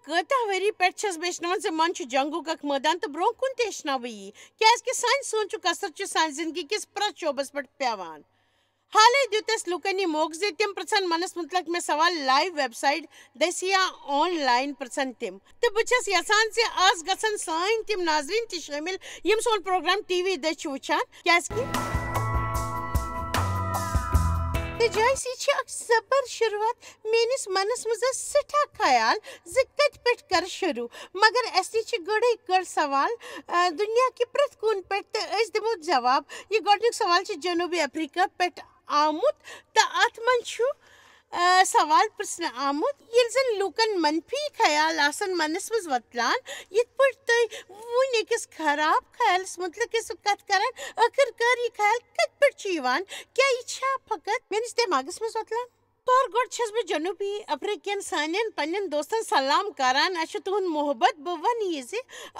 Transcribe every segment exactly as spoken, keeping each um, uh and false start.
کۭتیٛاہ ؤری پٮ۪ٹھ چھَس بہٕ ہیٚچھناوان زِ من چھُ جنگُک اکھ مٲدان تہٕ برٛونٛہہ کُن تہِ ہیٚچھناوٕ بہٕ یی، کیٛازِکہِ سانہِ سونٛچُک اثر چھُ سانہِ زِندگی کِس پرٛٮ۪تھ شعبَس پٮ۪ٹھ پٮ۪وان۔ حالے دیُت اَسہِ لوٗکَن یہِ موقعہٕ زِ تِم پرٛژھن منَس مُتلق مےٚ سوال live website دٔسۍ یا online پرٛژھن تِم۔ تہٕ بہٕ چھَس یَژھان زِ آز گژھن سٲنۍ تِم ناظریٖن تہِ شٲمِل یِم سون پروگرام ٹی وی دٔسۍ چھِ وٕچھان، کیٛازِکہِ تہٕ جایسی چھِ اکھ زبر شروٗعات۔ میٲنِس منَس منٛز ٲس سٮ۪ٹھاہ خیال زِ کَتہِ پٮ۪ٹھ کَرٕ شروٗع، مگر اَسہِ نِش چھِ گۄڈَے گۄڈٕ سوال، آ، دُنیا کہِ پرٛٮ۪تھ کوٗنہٕ پٮ۪ٹھ، تہٕ أسۍ دِمو جواب۔ یہِ گۄڈٕنیُک سوال چھُ جنوٗبی افریقہ پٮ۪ٹھ آمُت، تہٕ اَتھ منٛز چھُ، آ، سوال پرٛژھنہٕ آمُت، ییٚلہِ زَن لوٗکَن منفی خیال آسَن منَس منٛز وۄتلان، یِتھ پٲٹھۍ تُہۍ وُنہِ أکِس خراب خیالَس مُتعلِق ٲسِو کَتھ کَران، ٲخٕر کار یہِ خیال کَتہِ پٮ۪ٹھ چھُ یِوان؟ کیٛاہ یہِ چھا فقط میٲنِس دٮ۪ماغَس منٛز وۄتلان؟ طور گۄڈٕ چھَس بہٕ جنوٗبی افریقین سانٮ۪ن پننٮ۪ن دوستن سلام کران۔ اَسہِ چھُ تُہُنٛد محبت۔ بہٕ وَنہٕ یہِ زِ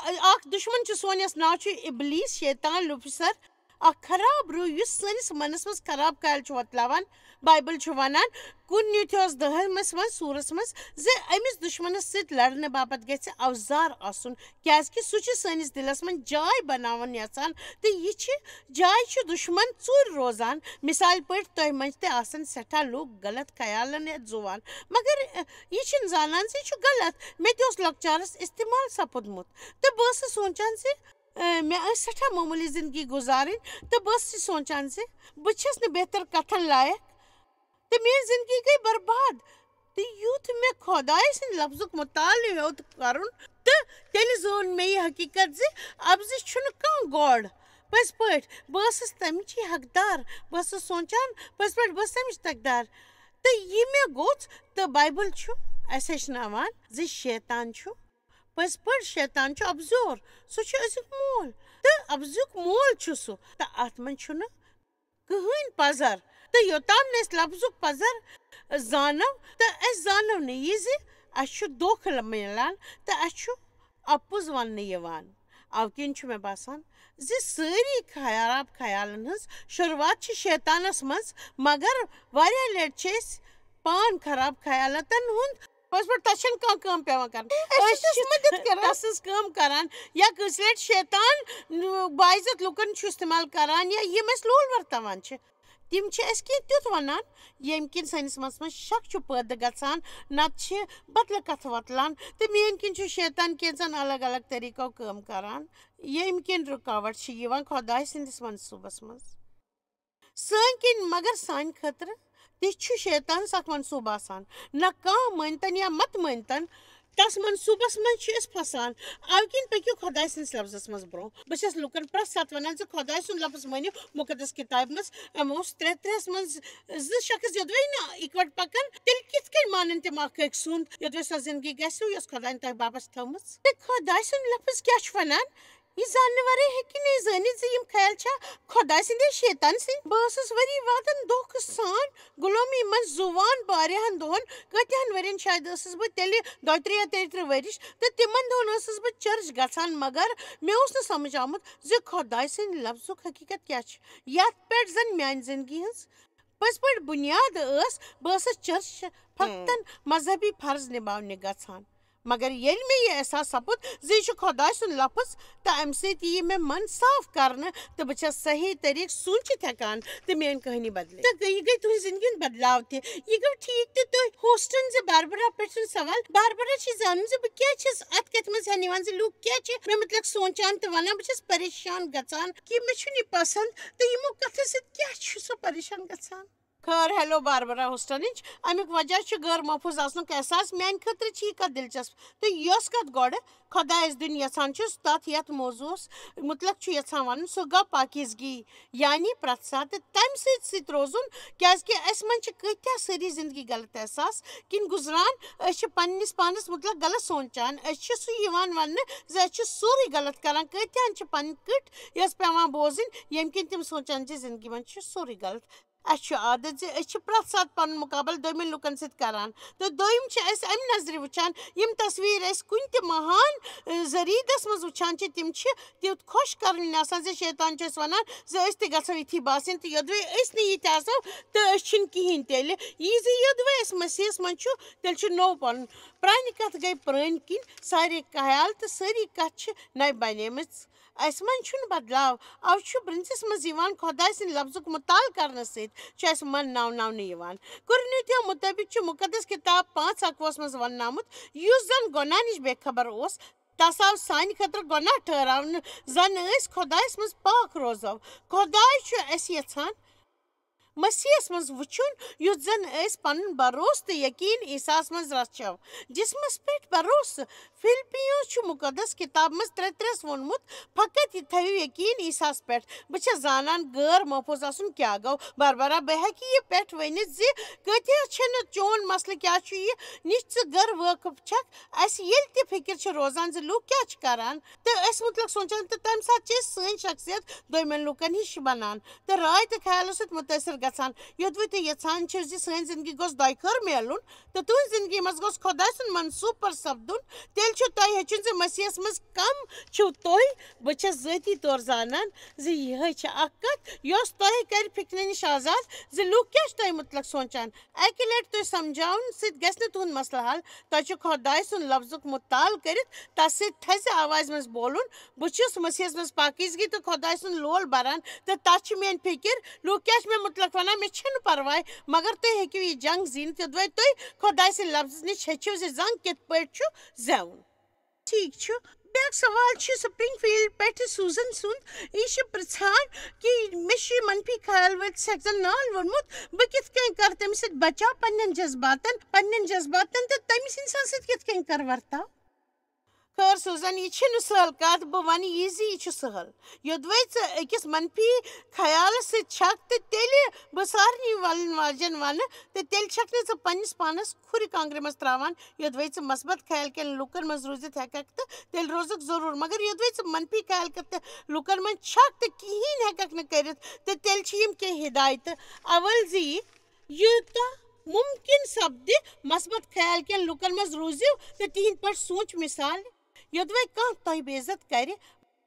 اکھ دُشمن چھُ سون، یَس ناو چھُ ابلیس، شیطان، لوٗفِسر، اکھ خراب روح یُس سٲنِس منَس منٛز خراب خیال چھُ وۄتلاوان۔ بایبل چھُ وَنان کُنیُتھیوس دٔہمِس منٛز سوٗرس منٛز زِ أمِس دُشمنس سۭتۍ لڑنہٕ باپتھ گژھِ اوزار آسُن، کیٛازِکہِ سُہ چھُ سٲنِس دِلس منٛز جاے بناوُن یژھان، تہٕ یہِ چھِ جاے چھُ دُشمن ژوٗرِ روزان۔ مثال پٲٹھۍ، تۄہہِ منٛز تہِ آسن سٮ۪ٹھاہ لوٗکھ غلط خیالن ہیٚتھ زُوان، مگر، اہ، یہِ چھِنہٕ زانان زِ یہِ چھُ غلط۔ مےٚ تہِ اوس لۄکچارس استعمال سپُدمُت، تہٕ بہٕ ٲسٕس سونٛچان زِ، اہ، مےٚ ٲس سٮ۪ٹھاہ معموٗلی زندگی گُزارٕنۍ، تہٕ بہٕ ٲسٕس یہِ سونٛچان زِ بہٕ چھَس نہٕ بہتر کتھن لایق، تہٕ میٲنۍ زندگی گٔے برباد۔ تہٕ یُتھ مےٚ خۄداے سٕنٛدِ لفظُک مُطالعہٕ ہیوٚت کرُن، تہٕ تیٚلہِ زون مےٚ یہِ حقیٖقت زِ اَپزِ چھُنہٕ کانٛہہ گاڈ۔ پٔزۍ پٲٹھۍ، بہٕ ٲسٕس تَمِچ یہِ حقدار۔ بہٕ ٲسٕس سونٛچان، پٔزۍ پٲٹھۍ، بہٕ ٲسٕس تَمِچ حقدار۔ تہٕ یہِ مےٚ گوٚژھ، تہٕ بایبل چھُ اَسہِ ہیٚچھناوان زِ شیطان چھُ، پٔزۍ پٲٹھۍ، شیطان چھُ اَپزیور۔ سُہ چھُ أزیُک مول۔ تہٕ اَپزیُک مول چھُ سُہ۔ تہٕ اَتھ منٛز چھُنہٕ کٕہٕنۍ پزر۔ تہٕ یوٚتام نہٕ أسۍ لفظُک پزر زانو، تہٕ أسۍ زانو نہٕ یہِ زِ اَسہِ چھُ دھوکہٕ میلان تہٕ اَسہِ چھُ اَپُز وننہٕ یِوان۔ اَوٕ کِنۍ چھُ مےٚ باسان زِ سٲری خراب خیالن ہٕنٛز شروٗعات چھِ شیطانس منٛز، مگر واریاہ لٹہِ چھِ أسۍ پان خراب خیالاتن ہُنٛد پٔزۍ پٲٹھۍ، تَتھ چھَنہٕ کانٛہہ کٲم پٮ۪وان کَرٕنۍ۔ أسۍ چھِ أسۍ چھِ تَس مدد کَران۔ تَس سٕنٛز کٲم کَران، یا کٲنٛسہِ لَٹہِ شیطان، ن-، باعزت لُکَن چھُ استعمال کَران، یا یِم اَسہِ لول ورتاوان چھِ، تِم چھِ اَسہِ کینٛہہ تیُتھ وَنان، ییٚمہِ کِنۍ سٲنِس منٛز منٛز شک چھُ پٲدٕ گژھان، نَتہٕ چھِ بدلہٕ کَتھٕ وۄتلان، تہٕ میٛٲنۍ کِنۍ چھُ شیطان کینٛژَن الگ الگ طریٖقو کٲم کَران، ییٚمہِ کِنۍ رُکاوٹ چھِ یِوان خۄداے سٕنٛدِس منصوٗبَس منٛز۔ سٲنۍ کِنۍ، مگر سانہِ خٲطرٕ تہِ چھُ شیطانَس اکھ منصوٗبہٕ آسان۔ نہ کانٛہہ مٲنتن یا مت مٲنتن، تس منصوٗبس منٛز چھِ أسۍ پھسان۔ اَوٕ کِنۍ پٔکِو خۄداے سٕنٛدِس لفظس منٛز برٛونٛہہ۔ بہٕ چھَس لُکن پرٛٮ۪تھ ساتہٕ وَنان زِ خۄداے سُنٛد لفظ مٲنِو۔ مُقدس کِتابہِ منٛز، أمۍ اوس ترٛےٚ ترٛےٚ منٛز زٕ شخص یوٚدوَے نہٕ اِکوٹ پکان، تیٚلہِ کِتھ کٔنۍ مانن تِم اکھ أکۍ سُنٛد، یوٚدوَے سۄ زندگی گژھِ، یۄس خۄداین تۄہہِ باپتھ چھِ تھٲومٕژ؟ تہٕ خۄداے سُنٛد لفظ کیٛاہ چھُ وَنان؟ یہِ زاننہٕ ورٲے ہیٚکہِ نہٕ یہِ زٲنِتھ زِ یِم خیال چھا خۄداے سٕنٛدۍ یا شیطان سٕنٛدۍ۔ بہٕ ٲسٕس ؤری وادن دھوکہٕ سان غلٲمی منٛز زُوان واریاہن دۄہن۔ کۭتیاہن ؤرین شاید ٲسٕس بہٕ تیٚلہِ دۄیہِ ترٛہ یا تیٚیہِ ترٛہ ؤرِش، تہٕ تِمن دۄہن ٲسٕس بہٕ چرچ گژھان، مگر مےٚ اوس نہٕ سمجھ آمُت زِ خۄداے سٕنٛدِ لفظُک حقیقت کیٛاہ چھِ، یتھ پٮ۪ٹھ زن میانہِ زندگی ہٕنٛز پٔزۍ پٲٹھۍ بُنیاد ٲس۔ بہٕ ٲسٕس چرچ فقتن مذہبی فرض نباونہِ گژھان۔ مگر ییٚلہِ مےٚ یہِ احساس سپُد زِ یہِ چھُ خۄداے سُنٛد لفظ تہٕ اَمہِ سۭتۍ یِیہِ مےٚ من صاف کرنہٕ تہٕ بہٕ چھَس صحیح طریٖقہٕ سوٗنٛچِتھ ہٮ۪کان تہٕ میٛٲنۍ کہانی بدلے۔ تہٕ یہِ گٔے تُہٕنٛز زِندگی ہُنٛد بدلاو تہِ۔ یہِ گوٚو ٹھیٖک تہٕ تُہۍ ہوسٹن زِ باربرا پٮ۪ٹھ چھُنہٕ سوال۔ باربرا چھِ زانُن زِ بہٕ کیٛازِ چھَس اَتھ کَتھِ منٛز ہٮ۪نہٕ یِوان زِ لوٗکھ کیٛازِ چھِ مےٚ مُتعلق سونٛچان تہٕ وَنان۔ بہٕ چھَس پریشان گژھان کہِ مےٚ چھُنہٕ یہِ پسنٛد تہٕ یِمو کَتھو سۭتۍ کیٛاہ چھُ سُہ پریشان گژھان۔ خٲر، ہیلو باربرا ہوسٹنٕچ۔ اَمیُک وجہ چھُ غٲر محفوظ آسنُک احساس۔ میٛانہِ خٲطرٕ چھِ یہِ کَتھ دِلچسپ۔ تہٕ یۄس کَتھ گۄڈٕ خۄدایَس دیُن یَژھان چھُس، تَتھ یَتھ موضوعس مُتعلق چھُ یَژھان وَنُن، سُہ گوٚو پاکیزگی، یعنی پرٛٮ۪تھ ساتہٕ تَمہِ سۭتۍ سۭتۍ روزُن، کیٛازِکہِ اَسہِ منٛز چھِ کۭتیٛاہ سٲری زِندگی غلط احساس کِنۍ گُزران۔ أسۍ چھِ پنٛنِس پانَس مُتعلق غلط سونٛچان۔ أسۍ چھِ سُہ یِوان وَننہٕ زِ أسۍ چھِ سورُے غلط کَران۔ کۭتیٛاہَن چھِ پنٕنۍ کٔٹھۍ یۄس پٮ۪وان بوزٕنۍ، ییٚمہِ کِنۍ تِم سونٛچان چھِ زِندگی منٛز چھُ سورُے غلط۔ اَسہِ چھُ عادت زِ أسۍ چھِ پرٛٮ۪تھ ساتہٕ پَنُن مُقابلہٕ دوٚیمٮ۪ن لُکَن سۭتۍ کَران، تہٕ دوٚیِم چھِ اَسہِ اَمہِ نظرِ وٕچھان، یِم تصویٖر أسۍ کُنہِ تہِ مہان، اَ، زٔریٖدَس منٛز وٕچھان چھِ، تِم چھِ تیُتھ خۄش کَرٕنۍ آسان زِ شیطان چھُ اَسہِ وَنان زِ أسۍ تہِ گژھو یِتھی باسٕنۍ، تہٕ یوٚدوَے أسۍ نہٕ یِتھۍ آسو، تہٕ أسۍ چھِنہٕ کِہیٖنۍ تیٚلہِ۔ یہِ زِ یوٚدوَے اَسہِ مسیحَس منٛز چھُ، تیٚلہِ چھُ نوٚو پَنُن پرٛانہِ کتھٕ گٔے پرٛٲنۍ کِنۍ سارے خیال تہٕ سٲری کتھٕ چھِ نَوِ بنیمٕژ۔ اسہِ منٛز چھُنہٕ بدلاو۔ اوٕ چھُ برنزس منٛز یِوان خۄداے سٕنٛدِ لفظُک مُطالعہٕ کرنہٕ سۭتۍ چھُ اسہِ من ناوناونہٕ یِوان۔ قرنیتیو مُطٲبِق چھُ مُقدس کِتاب پانٛژھ اکوُہس منٛز وننہٕ آمُت، یُس زن گۄناہ نِش بے خبر اوس، تس آو سانہِ خٲطرٕ گۄناہ ٹھہراونہٕ، زن أسۍ خۄدایس منٛز پاک روزو۔ خۄداے چھُ اسہِ یژھان مسیحس منٛز وٕچھُن، یُتھ زن أسۍ پنُن بھروسہٕ تہٕ یقین عیسیٰ ہس منٛز رچھو، جسمس پٮ۪ٹھ بھروسہٕ۔ فلپیو چھُ مُقدس کِتاب منٛز ترٛےٚ ترٛےٚ ووٚنمُت، فقط یہِ تھٲیِو یقین عیسیٰ ہس پٮ۪ٹھ۔ بہٕ چھَس زانان غٲر محفوظ آسُن کیٛاہ گوٚو۔ باربارا، بہٕ ہٮ۪کہٕ یہِ پٮ۪ٹھ ؤنِتھ زِ کۭتیاہ چھِنہٕ چون مسلہٕ کیٛاہ چھُ یہِ نِش ژٕ غٲر وٲقف چھکھ۔ اَسہِ ییٚلہِ تہِ فِکر چھِ روزان زِ لوٗکھ کیٛاہ چھِ کران تہٕ أسۍ مُتلق سونٛچان تہٕ تَمہِ ساتہٕ چھِ أسۍ سٲنۍ شخصیت دوٚیمٮ۪ن لوٗکن ہِش بنان تہٕ راے تہٕ خیالو سۭتۍ مُتٲثر گژھان۔ یوٚدوَے تُہۍ یژھان چھِو زِ سٲنۍ زندگی گوٚژھ دۄیہِ خٲر میلُن تہٕ تُہنٛزِ زندگی منٛز گوٚژھ خۄداے سُنٛد منصوٗبہٕ پوٗرٕ سپدُن، تیٚلہِ چھُ تۄہہِ ہیٚچھُن زِ مسیحس منٛز کم چھِو تُہۍ۔ بہٕ چھَس ذٲتی طور زانان زِ یِہے چھِ اکھ کتھ، یۄس تۄہہِ کرِ فِکرِ نِش آزاد زِ لوٗکھ کیٛاہ چھِ تۄہہِ مُتلق سونٛچان۔ اَکہِ لٹہِ تُہۍ سمجھاونہٕ سۭتۍ گژھِ نہٕ تُہُنٛد مسلہٕ حل۔ تۄہہِ چھُ خۄداے سُنٛد لفظُک مُطالعہٕ کٔرِتھ تس سۭتۍ تھزِ آوازِ منٛز بولُن۔ بہٕ چھُس مسیحس منٛز پاکیزگی تہٕ خۄداے سُنٛد لول بران تہٕ تس چھِ میٲنۍ فِکر، لوٗکھ کیٛاہ چھِ مےٚ مُتلق ونان، مےٚ چھَنہٕ پرواے، مگر تُہۍ ہیٚکِو یہِ جنگ زیٖنِتھ، یوٚدوَے تُہۍ خۄداے سٕنٛدِ لفظہٕ نِش ہیٚچھِو زِ زنگ کِتھ پٲٹھۍ چھُ زٮ۪وُن۔ ٹھیٖک چھُ۔ بیٛاکھ سوال چھُ سپرنگ فیلڈ پٮ۪ٹھٕ سوزن سُنٛد۔ یہِ چھِ پرژھان کہِ مےٚ چھُ یہِ منفی خیال وٲلۍ سٮ۪کھ زَن نال ووٚنمُت، بہٕ کِتھ کٔنۍ کَرٕ تٔمِس سۭتۍ بچاو پنٛنٮ۪ن جذباتن، پنٛنٮ۪ن جذباتن تہٕ تٔمِس اِنسان سۭتۍ کِتھ کٔنۍ کَرٕ ورتاو؟ خٲر سوزن، یہِ چھِنہٕ سہل کَتھ۔ بہٕ وَنہٕ یہِ زِ یہِ چھُ سہل۔ یوٚدوَے ژٕ أکِس منفی خیالَس سۭتۍ چھَکھ تہٕ تیٚلہِ بہٕ سارنٕے وَلَن واجٮ۪ن وَنہٕ تہٕ تیٚلہِ چھَکھ نہٕ ژٕ پنٛنِس پانَس کھُرِ کانٛگرِ منٛز ترٛاوان۔ یوٚدوَے ژٕ مثبت خیال کٮ۪ن لوٗکَن منٛز روٗزِتھ ہٮ۪کَکھ تہٕ تیٚلہِ روزَکھ ضروٗر، مگر یوٚدوَے ژٕ منفی خیال کٮ۪ن تہٕ لوٗکَن منٛز چھَکھ تہٕ کِہیٖنۍ ہٮ۪کَکھ نہٕ کٔرِتھ تہٕ تیٚلہِ چھِ یِم کینٛہہ ہدایتہٕ۔ اول زِ یہِ، یوٗتاہ مُمکِن سپدِ، مثبت خیال کٮ۪ن لوٗکَن منٛز روٗزِو تہٕ تِہِنٛدۍ پٲٹھۍ سونٛچ۔ مثال، یوٚدوَے کانٛہہ تۄہہِ بے عزت کَرِ،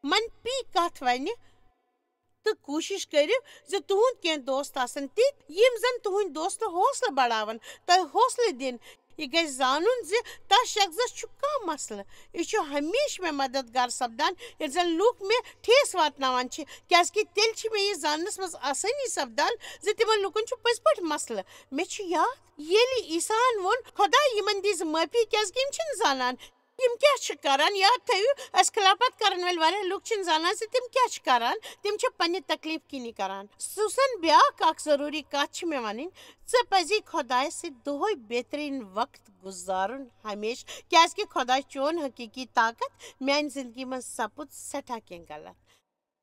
منفی کَتھ وَنہِ، تہٕ کوٗشِش کٔرِو زِ تُہُنٛد کینٛہہ دوست آسَن تِتھۍ، یِم زَن تُہُنٛد دوست حوصلہٕ بڑاوَن، تۄہہِ حوصلہٕ دِن۔ یہِ گژھِ زانُن زِ تَس شخصَس چھُ کانٛہہ مسلہٕ۔ یہِ چھُ ہمیشہِ مےٚ مددگار سپدان، ییٚلہِ زَن لوٗکھ مےٚ ٹھیس واتناوان چھِ، کیٛازِکہِ تیٚلہِ چھِ مےٚ یہِ زاننَس منٛز آسٲنی سپدان زِ تِمَن لوٗکَن چھُ پٔزۍ پٲٹھۍ مسلہٕ۔ مےٚ چھُ یاد، ییٚلہِ عیسیٰ ہَن ووٚن، "خۄداے، یِمَن دِیٖزِ معٲفی، کیٛازِکہِ یِم چھِنہٕ زانان۔" یِم کیٛاہ چھِ کران؟ یاد تھٲیِو، اَسہِ خلافت کرن وٲلۍ واریاہ لُکھ چھِنہٕ زانان زِ تِم کیٛاہ چھِ کران۔ تِم چھِ پننہِ تکلیف کِنی کران۔ سوزن، بیٛاکھ اکھ ضروٗری کتھ چھِ مےٚ ونٕنۍ، ژےٚ پزی خۄدایس سۭتۍ دۄہے بہترین وقت گُزارُن ہمیشہٕ، کیازِ کہِ خۄداے چون حقیقی طاقت۔ میانہِ زندگی منٛز سپُد سٮ۪ٹھاہ کینٛہہ غلط۔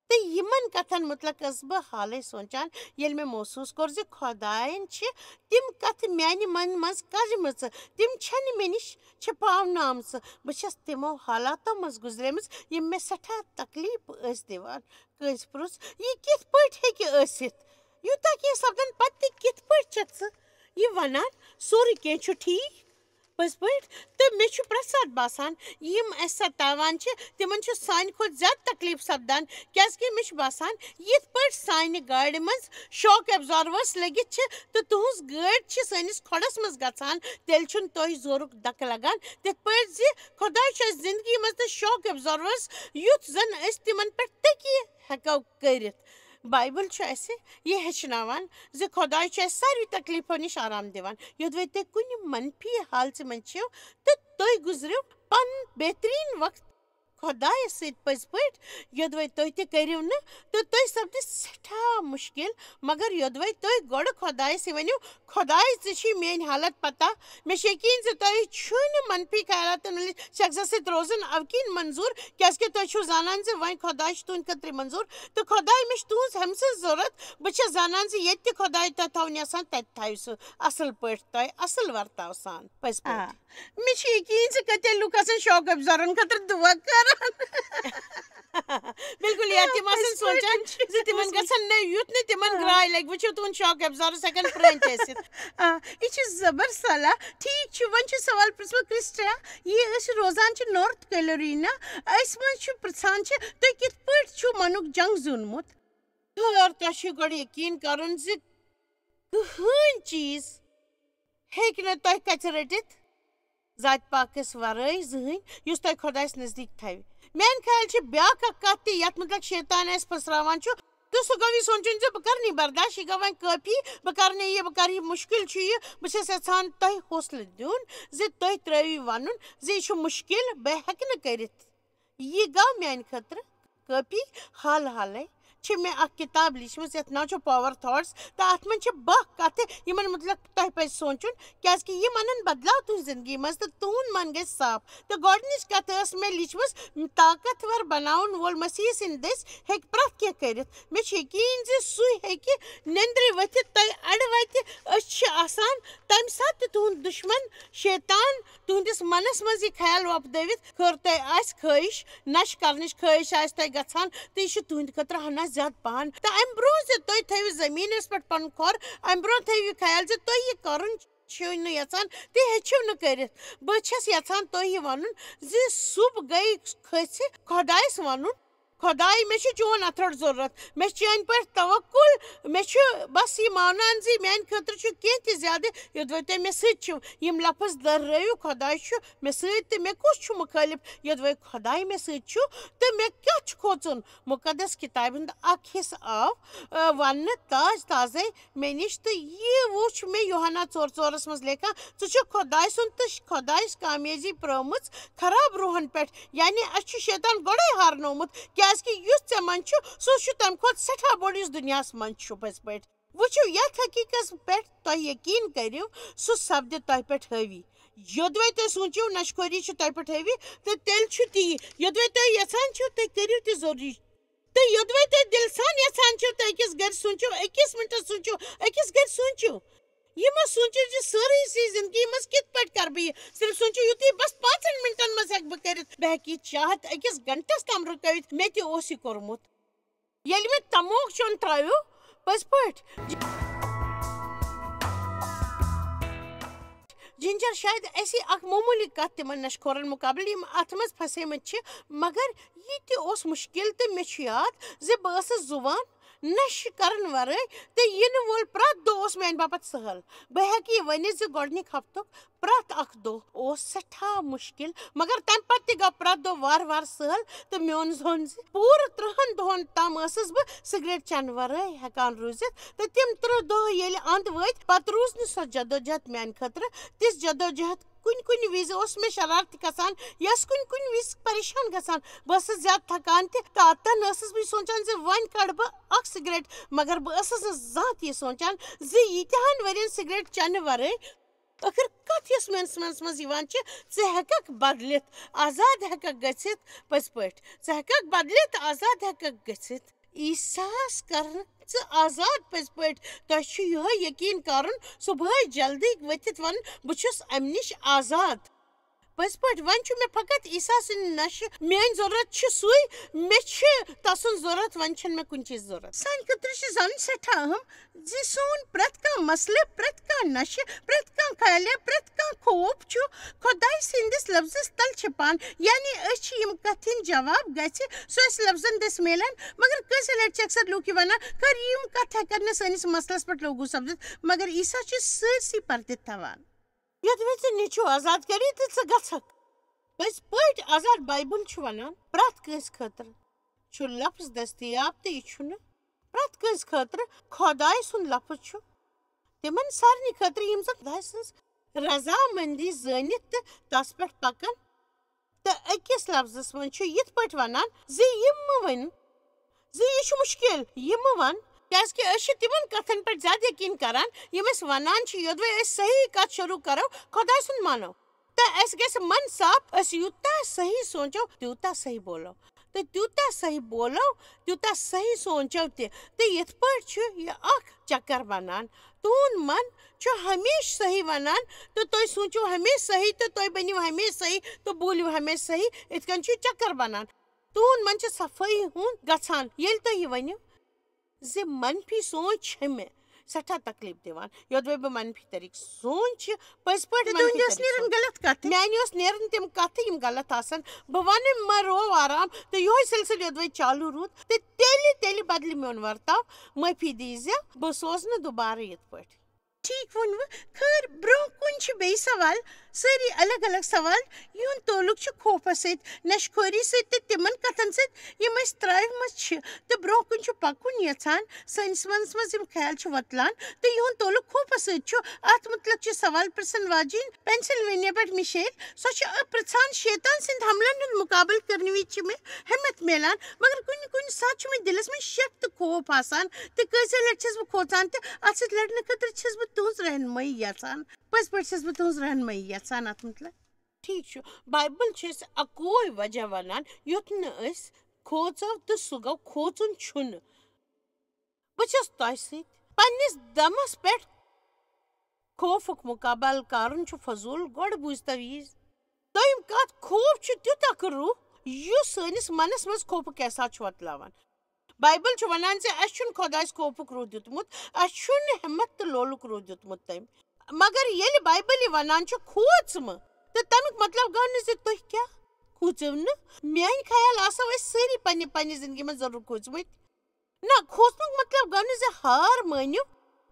تہٕ یِمن کتھن مُتعلق ٲسٕس بہٕ حالے سونٛچان، ییٚلہِ مےٚ محسوٗس کوٚر زِ خۄدایَن چھِ تِم کتھٕ میانہِ منہٕ منٛز کڑمژٕ، تِم چھَنہٕ مےٚ نِش چھپاونہٕ آمژٕ۔ بہٕ چھَس تِمو حالاتو منٛز گُزریمٕژ، یِم مےٚ سٮ۪ٹھاہ تکلیف ٲسۍ دِوان۔ کٲنٛسہِ پرُژھ، "یہِ کِتھ پٲٹھۍ ہیٚکہِ ٲسِتھ؟ یوٗتاہ کینٛہہ سپدن پتہٕ تہِ کِتھ پٲٹھۍ چھَکھ ژٕ یہِ ونان؟ سورُے کینٛہہ چھُ ٹھیٖک؟" پٔزۍ پٲٹھۍ۔ تہٕ مےٚ چھُ پرٛٮ۪تھ ساتہٕ باسان، یِم اَسہِ ستاوان چھِ، تِمن چھُ سانہِ کھۄتہٕ زیادٕ تکلیف سپدان، کیازِ کہِ مےٚ چھُ باسان، یِتھ پٲٹھۍ سانہِ گاڑِ منٛز shock absorbers لٔگِتھ چھِ تہٕ تُہنٛز گٲڑۍ چھِ سٲنِس کھۄڈس منٛز گژھان، تیٚلہِ چھُنہٕ تۄہہِ زورُک دکہٕ لگان۔ تِتھ پٲٹھۍ زِ خۄداے چھُ اَسہِ زندگی منٛز تہِ shock absorbers، یُتھ زن أسۍ تِمن پٮ۪ٹھ تٔکی ہٮ۪کو کٔرِتھ۔ بایبل چھُ اَسہِ یہِ ہیٚچھناوان زِ خۄداے چھُ اَسہِ ساروٕے تکلیفو نِش آرام دِوان۔ یوٚدوَے تُہۍ کُنہِ منفی حالژِ منٛز چھِو تہٕ تُہۍ گُزرِو پنُن بہتریٖن وقت خۄدایَس سۭتۍ پٔزۍ پٲٹھۍ، یوٚدوَے تُہۍ تہِ کٔرِو نہٕ تہٕ تُہۍ سپدِ سٮ۪ٹھاہ مُشکِل۔ مگر یوٚدوَے تُہۍ گۄڈٕ خۄدایَس یہِ ؤنِو، "خۄداے، ژےٚ چھُے میٲنۍ حالت پتہ۔ مےٚ چھُ یقیٖن زِ تۄہہِ چھُنہٕ منفی خیالاتن وٲلِس شخصس سۭتۍ روزُن اَوٕ کِنۍ منظوٗر، کیازِ کہِ تُہۍ چھِو زانان زِ وۄنۍ خۄداے چھُ تُہنٛدِ خٲطرٕ منظوٗر تہٕ خۄداے، مےٚ چھِ تُہنٛز ہمسٕنٛز ضروٗرت۔ بہٕ چھَس زانان زِ ییٚتہِ تہِ خۄداے تۄہہِ تھاوُن یژھان، تَتہِ تھاوِ سُہ اَصٕل پٲٹھۍ تۄہہِ، اَصٕل ورتاو سان، پٔزۍ آ۔ پٲٹھۍ۔" مےٚ چھُ یقیٖن زِ کۭتیاہ لُکھ آسَن shock absorbers خٲطرٕ دُعا کران۔ بِلکُل، یا تِم آسَن پٔزۍ پٲٹھۍ سونٛچان چھِ زِ تِمَن سونٛچان۔ گژھن نہٕ، یُتھ نہٕ تِمَن آ۔ گراے لگہِ۔ وٕچھِو، تُہُنٛد shock absorbers ہٮ۪کَن پرٛٲنۍ تہِ ٲسِتھ۔ آ، یہِ چھِ زبر صلاح۔ ٹھیٖک چھُ، وۄنۍ چھُ سوال پرٛژھمُت کرسٹا، یہِ أسۍ روزان چھِ نارتھ کیرولینا، أسۍ منٛز چھُ پرٛژھان چھِ، "تُہۍ کِتھ پٲٹھۍ چھُو منُک جنگ زیوٗنمُت؟" خٲر، تۄہہِ چھُ گۄڈٕ یقیٖن کرُن زِ کٕہٕنۍ چیٖز ہیٚکہِ نہٕ تۄہہِ کَژِ رٔٹِتھ۔ ذاتِ پاکس ورٲے زٕہٕنۍ، یُس تۄہہِ خۄدایس نزدیٖک تھاوِ۔ میانہِ خیال چھِ بیٛاکھ اکھ کتھ تہِ، یتھ مُتعلق شیطان اسہِ پھٔسراوان چھُ، تہٕ سُہ گوٚو یہِ سونٛچُن زِ بہٕ کرٕ نہٕ یہِ برداش، یہِ گوٚو وۄنۍ کٲفی، بہٕ کرٕ نہٕ یہِ، بہٕ کرٕ یہِ، مُشکِل چھُ یہِ۔ بہٕ چھَس یژھان تۄہہِ حوصلہٕ دیُن زِ تُہۍ ترٲوِو ونُن زِ یہِ چھُ مُشکِل، بہٕ ہٮ۪کہٕ نہٕ کٔرِتھ۔ یہِ گوٚو میانہِ خٲطرٕ کٲفی۔ حال حالے چھِ مےٚ اکھ کِتاب لیٖچھمٕژ، یتھ ناو چھُ Power Thoughts، تہٕ اتھ منٛز چھِ باہ کتھٕ، یِمن مُتعلق تۄہہِ پزِ سونٛچُن، کیازِ کہِ یِم انن بدلاو تُہنٛزِ زندگی منٛز تہٕ تُہُنٛد من گژھِ صاف۔ تہٕ گۄڈٕنِچ کتھ ٲس مےٚ لیٖچھمٕژ، طاقتور بناون وول مسیح سٕنٛدِ دٔسۍ ہیٚکہِ پرٛٮ۪تھ کینٛہہ کٔرِتھ۔ مےٚ چھُ یقیٖن زِ سُے ہیٚکہِ نیٚنٛدرِ ؤتھِتھ تۄہہِ اَڑٕ وَتہِ۔ أسۍ چھِ آسان تَمہِ ساتہٕ تہِ تُہُنٛد دُشمن شیطان تُہنٛدِس منَس منٛز یہِ خیال وۄپدٲوِتھ، خٲر تۄہہِ آسہِ خٲہِش، نشہِ کرنٕچ خٲہِش آسہِ تۄہہِ گژھان، تہٕ یہِ چھُ تُہنٛدِ خٲطرٕ ہنا زیادٕ پہن۔ تہٕ اَمہِ برٛونٛہہ زِ تُہۍ تھٲیِو زٔمیٖنَس پٮ۪ٹھ پَنُن کھۄر، اَمہِ برٛونٛہہ تھٲیِو یہِ خیال زِ تُہۍ یہِ کرُن چھِو نہٕ یژھان، تُہۍ ہیٚچھِو نہٕ کٔرِتھ۔ بہٕ چھَس یژھان تۄہہِ یہِ وَنُن زِ صُبح گٔے کھٔژِ خۄدایَس وَنُن، خۄداے، مےٚ چھُ چون اَتھٕ روٚٹ ضروٗرت، مےٚ چھُ چٲنۍ پٮ۪ٹھ توکُل، مےٚ چھُ بس یہِ مانان زِ میٛانہِ خٲطرٕ چھُ کینٛہہ تہِ زیادٕ، یوٚدوَے تُہۍ مےٚ سۭتۍ چھِو۔ یِم لفظ دٔہرٲیِو، خۄداے چھُ مےٚ سۭتۍ تہٕ مےٚ کُس چھُ مُخٲلِف، یوٚدوَے خۄداے مےٚ سۭتۍ چھُ تہٕ مےٚ کیٛاہ چھُ کھوژُن؟ مُقدس کِتابہِ ہُنٛد اکھ حصہٕ آو، آ، وننہٕ تاز تازَے مےٚ نِش، تہٕ یہِ وُچھ مےٚ یوحنا ژور ژورس منٛز لیکھان، ژٕ چھُکھ خۄداے سُنٛد تہٕ خۄدایس کامیٲزی پرٛٲومٕژ خراب روحن پٮ۪ٹھ، یعنی اَسہِ چھُ شیطان گۄڈَے ہارنومُت، کیٛازِ کہِ یُس ژےٚ منٛز چھُ، سُہ چھُ تَمہِ کھۄتہٕ سٮ۪ٹھاہ بوٚڑ یُس دُنیاہَس منٛز چھُ پٔزۍ پٲٹھۍ۔ وٕچھِو، یَتھ حقیٖقتَس پٮ۪ٹھ تۄہہِ یقیٖن کٔرِو، سُہ سپدِ تۄہہِ پٮ۪ٹھ حٲوی۔ یوٚدوَے تُہۍ سوٗنٛچِو، نشہٕ خوری چھِ تۄہہِ پٮ۪ٹھ حٲوی، تہٕ تیٚلہِ چھُ تی۔ یوٚدوَے تُہۍ یَژھان چھِو، تُہۍ کٔرِو تہِ ضروٗری۔ تہٕ یوٚدوَے تُہۍ دِلہٕ سان یَژھان چھِو، تُہۍ أکِس گَرِ سوٗنٛچِو، أکِس مِنٹَس سوٗنٛچِو، أکِس گَرِ سوٗنٛچِو۔ یہِ مہ سوٗنٛچِو زِ سٲرٕے زِ زِندگی منٛز کِتھ پٲٹھۍ کَرٕ بہٕ یہِ۔ صرف سوٗنٛچِو یُتُے، بَس پانٛژَن مِنٹَن منٛز ہٮ۪کہٕ بہٕ کٔرِتھ۔ بہٕ ہٮ۪کہٕ یہِ چاہت أکِس گھنٹَس تام رُکٲوِتھ۔ مےٚ تہِ اوس یہِ کوٚرمُت۔ ییٚلہِ مےٚ تموک چیوٚن ترٛٲوِو، پٔزۍ پٲٹھۍ، جِنجر شاید اَسی اکھ معموٗلی کتھ تِمن نشہٕ خورن مُقابلہٕ، یِم اتھ منٛز پھسیمٕتۍ چھِ، مگر یہِ تہِ اوس مُشکِل تہٕ مےٚ چھُ یاد زِ بہٕ ٲسٕس زُوان نشہٕ کرن ورٲے، تہٕ یِنہٕ وول پرٛٮ۪تھ دۄہ اوس میانہِ باپتھ سہل۔ بہٕ ہٮ۪کہٕ یہِ ؤنِتھ زِ گۄڈٕنِکۍ ہفتُک پرٛٮ۪تھ اکھ دۄہ اوس سٮ۪ٹھاہ مُشکِل، مگر تمہِ پتہٕ تہِ گوٚو پرٛٮ۪تھ دۄہ وارٕ وارٕ سہل، تہٕ میون زوٚن زِ پوٗرٕ ترٛہن دۄہن تام ٲسٕس بہٕ سگریٹ چٮ۪نہٕ ورٲے ہٮ۪کان روٗزِتھ، تہٕ تِم ترٕہ دۄہ ییٚلہِ اند وٲتۍ، پتہٕ روٗز نہٕ سۄ جدوجہد میانہِ خٲطرٕ تِژھ جدوجہد۔ کُنہِ کُنہِ وِزِ اوس مےٚ شرارت کھسان، یس کُنہِ کُنہِ وِزِ پریشان گژھان۔ بہٕ ٲسٕس زیادٕ تھکان تہِ، تہٕ اتٮ۪ن ٲسٕس بہٕ یہِ سونٛچان زِ وۄنۍ کڑٕ بہٕ اکھ سگریٹ، مگر بہٕ ٲسٕس نہٕ زانٛہہ تہِ یہِ سونٛچان زِ ییٖتیاہن ؤرین سگریٹ چٮ۪نہٕ ورٲے ٲخٕر کتھ یۄس میٲنِس منس منٛز یِوان چھِ، ژٕ ہٮ۪ککھ بدلِتھ، آزاد ہٮ۪ککھ گٔژھِتھ، پٔزۍ پٲٹھۍ۔ ژٕ ہٮ۪ککھ بدلِتھ، آزاد ہٮ۪ککھ گٔژھِتھ۔ عیسیٰ ہس کرنہٕ ژٕ آزاد پٔزۍ پٲٹھۍ۔ تۄہہِ چھُ یِہوٚے یقیٖن کرُن، صبحٲے جلدی ؤتھِتھ وَنُن، "بہٕ چھُس اَمہِ نِش آزاد۔" پٔزۍ پٲٹھۍ، وۄنۍ چھُ مےٚ فقط عیسیٰ سٕنٛدِ نشہٕ۔ میٲنۍ ضروٗرت چھِ سُے، مےٚ چھِ تسُنٛد ضروٗرت، وۄنۍ چھَنہٕ مےٚ کُنہِ چیٖزٕچ ضروٗرت۔ سانہِ خٲطرٕ چھِ زانُن سٮ۪ٹھاہ اہم زِ سون پرٛٮ۪تھ کانٛہہ مسلہٕ، پرٛٮ۪تھ کانٛہہ نشہٕ، پرٛٮ۪تھ کانٛہہ خیالے، پرٛٮ۪تھ کانٛہہ خوف چھُ خۄداے سٕنٛدِس لفظس تل چھپان۔ یعنی أسۍ چھِ یِم کتھِ ہٕنٛدۍ جواب گژھِ سُہ اَسہِ لفظن دٔسۍ میلن۔ مگر کٲنٛسہِ لٹہِ چھِ اکثر لوٗکھ یہِ ونان، "خٲر، یِم کتھٕ ہٮ۪کن نہٕ سٲنِس مسلس پٮ۪ٹھ لوگوٗ سپدِتھ"، مگر عیسیٰ چھُ سٲرسٕے پردٕ تھاوان۔ یوٚدوَے ژٕ نیٚچوٗ آزاد کری تہٕ ژٕ گژھکھ۔ پٔزۍ پٲٹھۍ آزاد۔ بایبل چھُ ونان، پرٛٮ۪تھ کٲنٛسہِ خٲطرٕ چھُ لفظ دٔستیاب تہٕ یہِ چھُنہٕ پرٛٮ۪تھ کٲنٛسہِ خٲطرٕ۔ خۄداے سُنٛد لفظ چھُ تِمن سارنٕے خٲطرٕ، یِم زن خۄداے سٕنٛز رضامندی زٲنِتھ تہٕ تس پٮ۪ٹھ پکان۔ تہٕ أکِس لفظس منٛز چھُ یِتھ پٲٹھۍ ونان زِ یہِ مہٕ ؤنِو زِ یہِ چھُ مُشکِل، یہِ مہٕ وَن، کیٛازِکہِ أسۍ چھِ تِمن کتھن پٮ۪ٹھ زیادٕ یقیٖن کران، یِم أسۍ ونان چھِ۔ یوٚدوَے أسۍ صحیح کتھ شروٗع کرو، خۄداے سُنٛد مانو، تہٕ اَسہِ گژھِ من صاف۔ أسۍ یوٗتاہ صحیح سونٛچو، تیوٗتاہ صحیح بولو، تہٕ تیوٗتاہ صحیح بولو، تیوٗتاہ صحیح سونٛچو تہِ۔ تہٕ یِتھ پٲٹھۍ چھُ یہِ اکھ چکر بنان۔ تُہُنٛد من چھُ ہمیشہٕ صحیح ونان، تہٕ تُہۍ سوٗنٛچِو ہمیشہٕ صحیح، تہٕ تُہۍ بٔنِو ہمیشہٕ صحیح، تہٕ بوٗلِو ہمیشہٕ صحیح۔ یِتھ کٔنۍ چھُ یہِ چکر بنان۔ تُہُنٛد من چھُ صفٲیی ہُنٛد گژھان۔ ییٚلہِ تُہۍ یہِ ؤنِو زِ منفی سونٛچ چھِ مےٚ سٮ۪ٹھاہ تکلیف دِوان، یوٚدوَے بہٕ منفی طریٖقہٕ سونٛچہِ، پٔزۍ پٲٹھۍ تہٕ منفی تُہٕنٛدِ ٲس طریٖقہٕ نیران سونٛچہِ۔ غلط کتھٕ۔ میٛانہِ ٲس نیران تِم کتھٕ، یِم غلط آسن۔ بہٕ ونہٕ، مہ رو آرام، تہٕ یِہوٚے سلسلہٕ یوٚدوَے چالوٗ روٗد، تہٕ تیٚلہِ، تیٚلہِ بدلہِ میون ورتاو۔ معٲفی دیٖزِ، بہٕ سوزٕ نہٕ دُبارٕ یِتھ پٲٹھۍ۔ ٹھیٖک ووٚنوٕ۔ خٲر، برٛونٛہہ کُن چھِ بیٚیہِ سوال، سٲری الگ الگ سوال، یِہُنٛد تعلق چھُ خوفس سۭتۍ، نشہٕ خوری سۭتۍ تہٕ تِمن کتھن سۭتۍ، یِم أسۍ ترٛٲومٕژ چھِ تہٕ برٛونٛہہ کُن چھُ پکُن یژھان۔ سٲنِس منس منٛز یِم خیال چھِ وۄتلان تہٕ یِہُنٛد تعلق خوفس سۭتۍ چھُ۔ اتھ مُتعلق چھِ سوال پرژھن واجیٚنۍ پینسلوینیا پٮ۪ٹھ مِشیل۔ سۄ چھِ پرژھان، شیطان سٕنٛدِ حملن ہُنٛد مُقابلہٕ کرنہٕ وِزِ چھِ مےٚ ہمت میلان، مگر کُنہِ کُنہِ ساتہٕ چھُ مےٚ دِلس منٛز شک تہٕ خوف آسان، تہٕ کٲژیٛاہ لٹہِ چھَس بہٕ کھوژان، تہٕ اتھ سۭتۍ لڑنہٕ خٲطرٕ چھَس بہٕ تُہٕنٛز رہنمٲیی یژھان۔ پٔزۍ پٲٹھۍ چھَس بہٕ تُہٕنٛز رہنمٲیی یژھان اتھ مُتعلق۔ ٹھیٖک چھُ، بایبل چھِ اَسہِ اَکوے وجہ وَنان، یُتھ نہٕ أسۍ کھوژو تہٕ سُہ گوٚو کھوژُن چھُنہٕ۔ بہٕ چھَس تۄہہِ سۭتۍ۔ پننِس دمس پٮ۪ٹھ خوفُک مُقابلہٕ کرُن چھُ فضوٗل۔ گۄڈٕ بوٗزتو یہِ۔ دوٚیِم کتھ، خوف چھُ تیُتھ اکھ روح، یُس سٲنِس منس منٛز خوفُک احساس چھُ وۄتلاوان۔ بایبل چھُ ونان زِ اَسہِ چھُنہٕ خۄدایَس خوفُک روح دیُتمُت، اَسہِ چھُنہٕ ہمت تہٕ لولُک روح دیُتمُت تٔمۍ۔ مگر ییٚلہِ بایبل یہِ ونان چھُ، "کھوژ مہٕ"، تہٕ تَمیُک مطلب گوٚو نہٕ زِ تُہۍ کیٛاہ کھوٗژِو نہٕ۔ میٛانہِ خیال آسو أسۍ سٲری پننہِ پننہِ زندگی منٛز ضروٗر کھوٗژمٕتۍ۔ نہ، کھوژنُک مطلب گوٚو نہٕ زِ ہار مٲنِو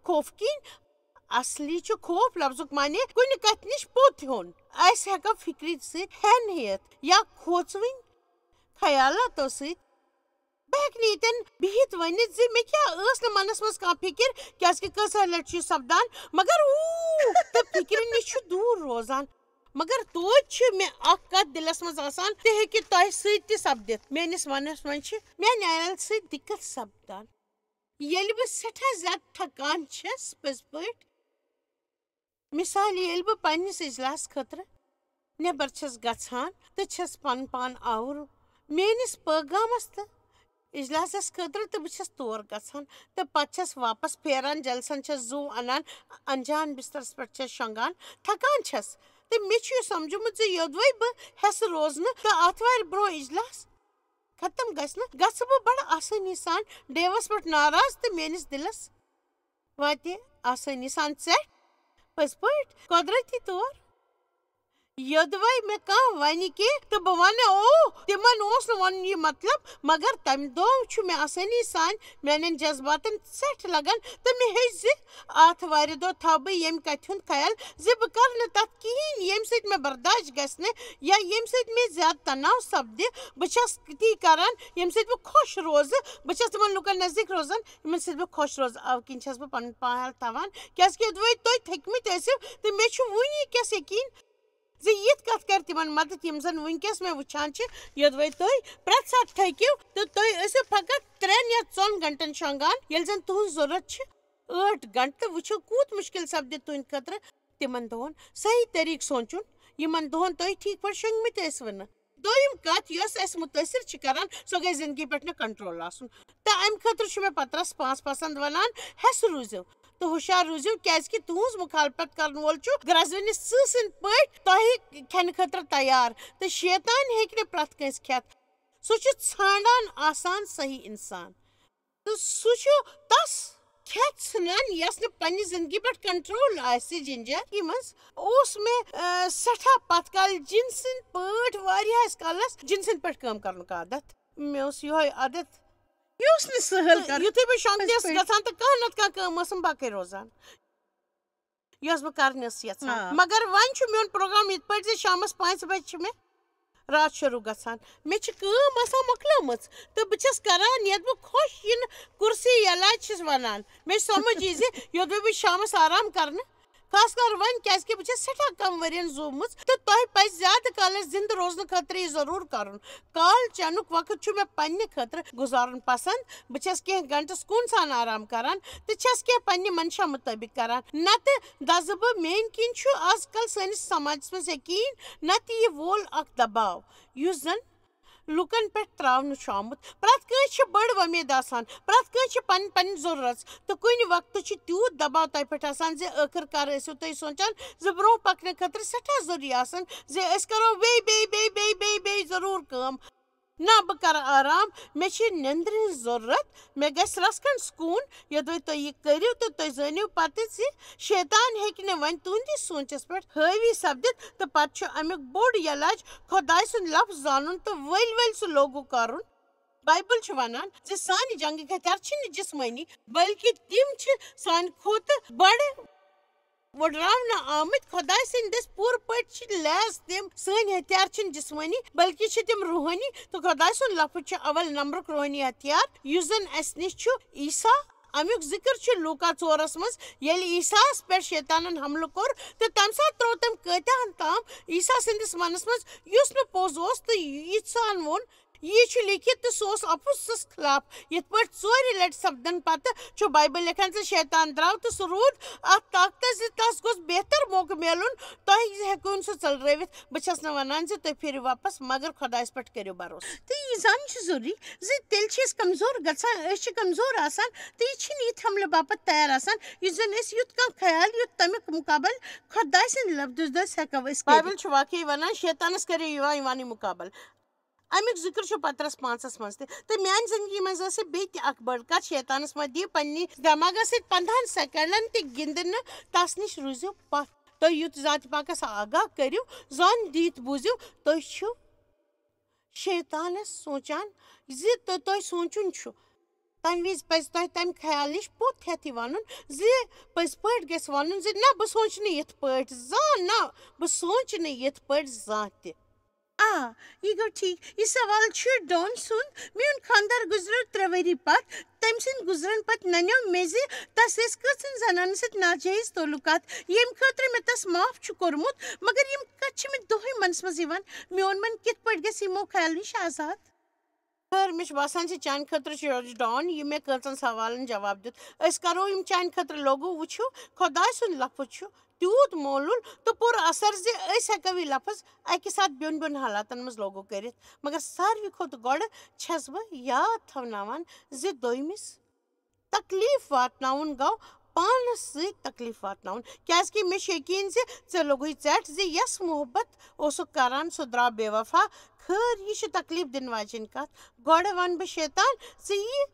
خوف کِنۍ۔ اصلی چھُ خوف لفظُک معنی کُنہِ کتھِ نِش پوٚت ہیوٚن۔ أسۍ ہٮ۪کو فِکرِ سۭتۍ ہٮ۪ن ہیٚتھ یا کھوژوٕنۍ خیالاتو سۭتۍ۔ بہٕ ہٮ۪کہٕ نہٕ ییٚتٮ۪ن بِہِتھ ؤنِتھ زِ مےٚ کیٛاہ ٲس نہٕ منس منٛز کانٛہہ فِکر، کیٛازِ کہِ کۭژاہ لٹہِ چھُ یہِ سپدان، مگر اوٗ، تہٕ فِکرِ نِش چھُ دوٗر روزان۔ مگر توتہِ چھِ مےٚ اکھ کتھ دِلس منٛز آسان، تہِ ہیٚکہِ تۄہہِ سۭتۍ تہِ سپدِتھ۔ میٲنِس منس منٛز چھِ میانہِ عیال سۭتۍ دِقت سپدان۔ ییٚلہِ بہٕ سٮ۪ٹھاہ زیادٕ تھکان چھَس، پٔزۍ پٲٹھۍ، مثال، ییٚلہِ بہٕ پننِس اجلاس خٲطرٕ نٮ۪بر چھَس گژھان تہٕ چھَس پنُن پان آوُر میٲنِس پٲغامس تہٕ اجلاسس خٲطرٕ، تہٕ بہٕ چھَس تور گژھان تہٕ پتہٕ چھَس واپس پھیران، جلسن چھَس زُو انان، انجان بسترس پٮ۪ٹھ چھَس شۄنٛگان، تھکان چھَس۔ تہٕ مےٚ چھُ یہِ سمجھمُت زِ یوٚدوَے بہٕ ہٮ۪سہٕ روزنہٕ تہٕ آتھوارِ برونٛہہ اجلاس ختم گژھِ نہٕ، گژھٕ بہٕ بڑٕ آسٲنی سان ڈیوس پٮ۪ٹھ ناراض تہٕ میٲنِس دِلس واتہِ آسٲنی سان ژٮ۪ٹھ۔ پٔزۍ پٲٹھۍ، قۄدرتی طور، یوٚدوَے مےٚ کانٛہہ وَنہِ کینٛہہ تہٕ بہٕ وَنہٕ، "او، تِمن اوس نہٕ وَنُن یہِ مطلب"، مگر تَمہِ دۄہ چھُ مےٚ آسٲنی سان میانٮ۪ن جذباتن ژٮ۪ٹھ لگان تہٕ مےٚ ہیٚچھ زِ آتھوارِ دۄہ تھاوٕ بہٕ ییٚمہِ کتھِ ہُنٛد خیال زِ بہٕ کرٕ نہٕ تتھ کِہیٖنۍ، ییٚمہِ سۭتۍ مےٚ برداش گژھِ نہٕ یا ییٚمہِ سۭتۍ مےٚ زیادٕ تناو سپدِ۔ بہٕ چھَس تی کران، ییٚمہِ سۭتۍ بہٕ خۄش روزٕ۔ بہٕ چھَس تِمن لُکن نزدیٖک روزان، یِمن سۭتۍ بہٕ خۄش روزٕ۔ اَوٕ کِنۍ چھَس بہٕ پَنُن پان ہٮ۪تھ تھاوان، کیٛازِ کہِ یوٚدوَے تُہۍ تھٔکمٕتۍ ٲسِو تہٕ مےٚ چھُ وُنہِ یہِ کیٛاہ یقیٖن زِ یِتھ کَتھ کَرِ تِمن مدد، یِم زَن وٕنکیٚس مےٚ وٕچھان چھِ۔ یوٚدوَے تُہۍ پرٛٮ۪تھ ساتہٕ تھٔکِو تہٕ تُہۍ ٲسِو فقط ترٛٮ۪ن یا ژۄن گھنٹن شۄنٛگان، ییٚلہِ زَن تُہٕنٛز ضروٗرت چھِ ٲٹھ گھنٹہٕ، تہٕ وٕچھِو کوٗت مُشکِل سپدِ تُہٕنٛدِ خٲطرٕ تِمن دۄہن صحیح طریٖقہٕ سونٛچُن، یِمن دۄہن تُہۍ ٹھیٖک پٲٹھۍ شۄنٛگمٕتۍ ٲسوٕ نہٕ۔ دوٚیِم کَتھ، یۄس اَسہِ مُتٲثِر چھِ کران، سۄ گٔے زِندگی پٮ۪ٹھ نہٕ کنٹرول آسُن۔ تہٕ اَمہِ خٲطرٕ چھُ مےٚ پطرس پانٛژھ پسنٛد وَنان، "ہٮ۪س روٗزِو تہٕ ہُشار روٗزِو، کیٛازِ کہِ تُہٕنٛز مُخالفت کرن وول چھُ گرٛزوٕنِس سٕہہ سٕنٛدۍ پٲٹھۍ تۄہہِ کھٮ۪نہٕ خٲطرٕ تیار، تہٕ شیطان ہیٚکہِ نہٕ پرٛٮ۪تھ کٲنٛسہِ کھٮ۪تھ۔ سُہ چھُ ژھانٛڈان آسان صحیح اِنسان۔" تہٕ سُہ چھُ تس کھٮ۪تھ ژھٕنان، یس نہٕ پننہِ زندگی پٮ۪ٹھ کنٹرول آسہِ۔ جنجر منٛز اوس مےٚ، آ، سٮ۪ٹھاہ پتھ کالہِ جِن سٕنٛدۍ پٲٹھۍ واریاہس کالس جِن سٕنٛدۍ پٲٹھۍ کٲم کرنُک عادت۔ مےٚ اوس یِہوے عادت۔ یہِ اوس نہٕ سہل تہٕ کرُن۔ یُتھُے بہٕ شۄنٛگنہِ ٲسٕس پٔزۍ پٲٹھۍ۔ گژھان تہٕ کانٛہہ نتہٕ کانٛہہ کٲم ٲسٕم باقٕے روزان، یۄس بہٕ کرنہِ ٲسٕس یژھان۔ آ۔ مگر وۄنۍ چھُ میون پروگرام یِتھ پٲٹھۍ زِ شامس پانٛژِ بجہِ چھِ مےٚ راتھ شروٗع گژھان۔ مےٚ چھِ کٲم آسان مۄکلٲمٕژ تہٕ بہٕ چھَس کران یَتھ بہٕ خۄش یِنہٕ کُرسی یلاج چھِس وَنان۔ مےٚ چھُ سمجھ یہِ زِ یوٚدوَے بہٕ شامَس آرام کرنہٕ، خاص کر وۄنۍ، کیٛازِ کہِ بہٕ چھَس سٮ۪ٹھاہ کم ؤرین زُومٕژ تہٕ تۄہہِ پَزِ زیادٕ کالَس زِندٕ روزنہٕ خٲطرٕ یہِ ضروٗر کرُن۔ کال چنُک وقت چھُ مےٚ پننہِ خٲطرٕ گُزارُن پسنٛد۔ بہٕ چھَس کینٛہہ گھنٹہٕ سکوٗن سان آرام کران تہٕ چھَس کینٛہہ پننہِ منشا مُطٲبِق کران۔ نتہٕ دزٕ بہٕ، میٛانہِ کِنۍ چھُ آز کل سٲنِس سماجس منٛز یقیٖن نتہٕ یہِ وول اکھ دباو، یُس زن لوٗکن پٮ۪ٹھ تراونہٕ چھُ آمُت۔ پرٛٮ۪تھ کٲنٛسہِ چھِ بٔڑ وۄمید آسان، پرٛٮ۪تھ کٲنٛسہِ چھِ پنٕنۍ پنٕنۍ ضروٗرژ، تہٕ کُنہِ وقتہٕ چھُ تیوٗت دباو تۄہہِ پٮ۪ٹھ آسان زِ ٲخٕر کار ٲسِو تُہۍ سونٛچان زِ برٛونٛہہ پکنہٕ خٲطرٕ سٮ۪ٹھاہ ضروٗری آسان زِ أسۍ کرو بیٚیہِ، بیٚیہِ، بیٚیہِ، بیٚیہِ، بیٚیہِ، بیٚیہِ ضروٗر کٲم۔ نہ، بہٕ کرٕ آرام، مےٚ چھِ نیٚنٛدرِ ہٕنٛز ضروٗرت، مےٚ گژھِ رژھ کھنٛڈ سکوٗن۔ یوٚدوَے تُہۍ یہِ کٔرِو تہٕ تُہۍ زٲنِو پتہٕ زِ شیطان ہیٚکہِ نہٕ وۄنۍ تُہنٛدِس سونٛچس پٮ۪ٹھ حٲوی سپدِتھ، تہٕ پتہٕ چھُ امیُک بوٚڑ یلاج خۄداے سُنٛد لفظ زانُن تہٕ ؤلۍ ؤلۍ سُہ لوگوٗ کرُن۔ بایبل چھِ ونان زِ سانہِ جنگٕکۍ ہتھیار چھِنہٕ جسمٲنی، بلکہِ تِم چھِ سانہِ کھۄتہٕ بڑٕ وۄڈراونہٕ آمٕتۍ۔ خۄداے سٕنٛدۍ دٔسۍ پوٗرٕ پٲٹھۍ چھِ لیس تِم۔ سٲنۍ ہتھیار چھِنہٕ جسمٲنی، بلکہِ چھِ تِم روحٲنی، تہٕ خۄداے سُنٛد لفظ چھُ اول نمبرُک روحٲنی ہتھیار، یُس زن اسہِ نِش چھُ۔ عیسیٰ، امیُک ذکر چھُ لوٗکا ژورس منٛز، ییٚلہِ عیسیٰ ہس پٮ۪ٹھ شیطانن حملہٕ کوٚر تہٕ تمہِ ساتہٕ ترٛوو تٔمۍ کۭتیاہن تام عیسیٰ سٕنٛدِس منس منٛز، یُس نہٕ پوٚز اوس، تہٕ ییٖژہن ووٚن، یہِ چھُ لیکھِتھ، تہٕ سُہ اوس اَپُزس خلاف۔ یِتھ پٲٹھۍ ژورِ لٹہِ سپدن پتہٕ چھُ بایبل لیکھان زِ شیطان درٛاو تہٕ سُہ روٗد اتھ طاقتس زِ تس گوٚژھ بہتر موقعہٕ میلُن، تۄہہِ ہیٚکِو نہٕ سُہ ژٔلرٲوِتھ۔ بہٕ چھَس نہٕ ونان زِ تُہۍ پھِرِو واپس، مگر خۄدایس پٮ۪ٹھ کٔرِو بھروسہٕ۔ تہٕ یہِ زانُن چھُ ضروٗری زِ تیٚلہِ چھِ أسۍ کمزور گژھان، أسۍ چھِ کمزور آسان، تہٕ یہِ چھِنہٕ یِتھ حملہٕ باپتھ تیار آسان، یُس زن أسۍ یُتھ کانٛہہ خیال، یُتھ تمیُک مُقابل خۄداے سٕنٛدِ لفظٕ دٔسۍ ہٮ۪کو أسۍ کٔرِتھ۔ بایبل چھُ واقعی ونان، شیطانس کٔرِو یِوان یِوان یہِ مُقابل۔ امیُک ذکر چھُ پطرس پانٛژس منٛز تہِ۔ تہٕ میانہِ زندگی منٛز ٲس یہِ بیٚیہِ تہِ اکھ بٔڑ کتھ، شیطانس مہ دِیِو پننہِ دٮ۪ماغس سۭتۍ پندہن سیکنڈن تہِ گِنٛدنہٕ، تس نِش روٗزِو پتھ۔ تُہۍ یُتھ ذاتِ پاکس آگاہ کٔرِو، زن دِتھ بوٗزِو، تُہۍ چھِو شیطانس سونٛچان زِ تہٕ تۄہہِ سونٛچُن چھُ۔ تمہِ وِزِ پزِ تۄہہِ تمہِ خیال نِش پوٚت ہٮ۪تھ یہِ ونُن زِ پٔزۍ پٲٹھۍ گژھِ ونُن زِ نہ، بہٕ سونٛچہٕ نہٕ یِتھ پٲٹھۍ زانٛہہ، نہ، بہٕ سونٛچہٕ نہٕ یِتھ پٲٹھۍ زانٛہہ تہِ۔ آ، یہِ گوٚو ٹھیٖک۔ یہِ سوال چھُ ڈان سُنٛد۔ میون خانٛدار گُزریو ترٛےٚ ؤری پتھ۔ تٔمۍ سٕنٛدۍ گُزرن پتہٕ ننیو مےٚ زِ تس ٲسۍ کٔژن زنانن سۭتۍ ناجٲیز تعلقات، ییٚمہِ خٲطرٕ مےٚ تس معاف چھُ کوٚرمُت، مگر یِم کتھٕ چھِ مےٚ دۄہے منس منٛز یِوان۔ میون من کِتھ پٲٹھۍ گژھِ یِمو خیالو نِش آزاد؟ خٲر، مےٚ چھُ باسان زِ چانہِ خٲطرٕ چھُ یہِ ڈان، یہِ مےٚ کٔژن سوالن جواب دیُت۔ أسۍ کرو یِم چانہِ خٲطرٕ لوگو۔ وٕچھِو، خۄداے سُنٛد لفظ چھُ تیوٗت مولوٗل تہٕ پُر اثر زِ أسۍ ہٮ۪کو یہِ لفظ اکہِ ساتہٕ بیوٚن بیوٚن حالاتن منٛز لوگو کٔرِتھ۔ مگر ساروی کھۄتہٕ گۄڈٕ چھَس بہٕ یاد تھاوناوان زِ دوٚیمِس تکلیف واتناوُن گوٚو پانس سۭتۍ تکلیف واتناوُن، کیازِ کہِ مےٚ چھُ یقین زِ ژےٚ لوٚگُے ژٮ۪ٹھ زِ یس محبت اوسُکھ کران، سُہ درٛاو بے وفا۔ خٲر، یہِ چھِ تکلیف دِنہٕ واجیٚنۍ کتھ۔ گۄڈٕ ونہٕ بہٕ شیطان، ژےٚ یہِ